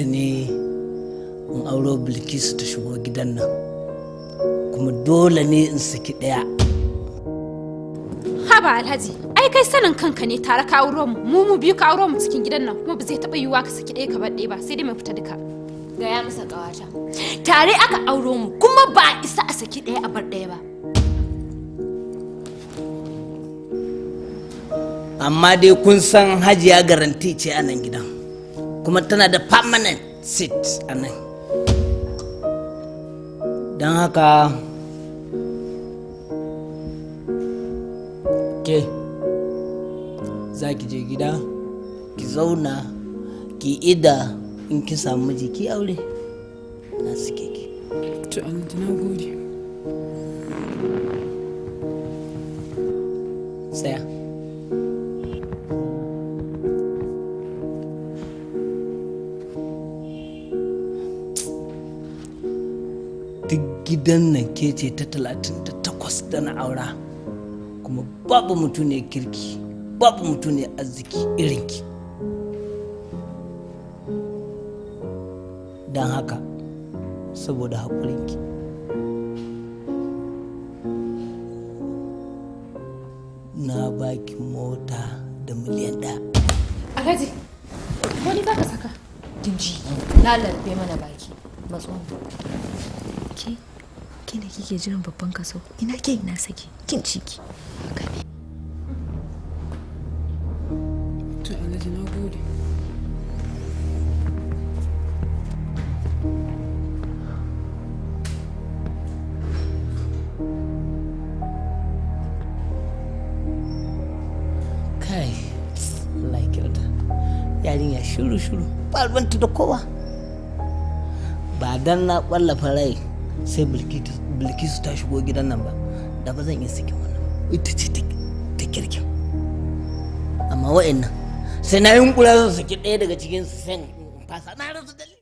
Dole ne in auro Bilkisu ta shigo gidan nan, kuma dole ne in saki ɗaya. Haba Alhaji, ai kai sanin kanka ne, tare ka auro mu, mu mu biyu ka auro mu cikin gidan nan, kuma ba zai taɓa yiwuwa ka saki ɗaya ka bar ɗaya ba, sai dai mu fita duka. Gaya masa, ƙawata. Tare aka auro mu, kuma ba a isa a saki ɗaya a bar ɗaya ba. Amma dai kun san Hajiya guarantee ce a nan gidan, kuma tana da permanent seat a nan. Don haka ke za ki je gida ki zauna ki ida, in ki samu miji ki aure, na suke ki. To Alhaji, na gode. Tsaya. Duk gidan nan ke ce ta 38 da na aura, kuma babu mutuniyar kirki, babu mutuniyar arziki irinki. Don haka, saboda haƙurinki, na baki mota da miliyan 1. Alhaji, ko ni za ka saka? Dinji, lalabe mana baki. Matso. Ke, ke da kike jiran babban kaso, ina ke ina saki, kin ciki. To Alhaji, na gode. Kai, Allah ya kyauta. Yarinya shiru shiru, ba ruwanta da kowa. Ba dan na kwallafa rai sai Bilkisu ta shigo gidan nan ba, da ba zan iya sakin wannan ba. Ita ce ta kirkin. Amma wa'annan sai na yunkura zan saki ɗaya daga cikin su, sai in fasa, na rasa dalili.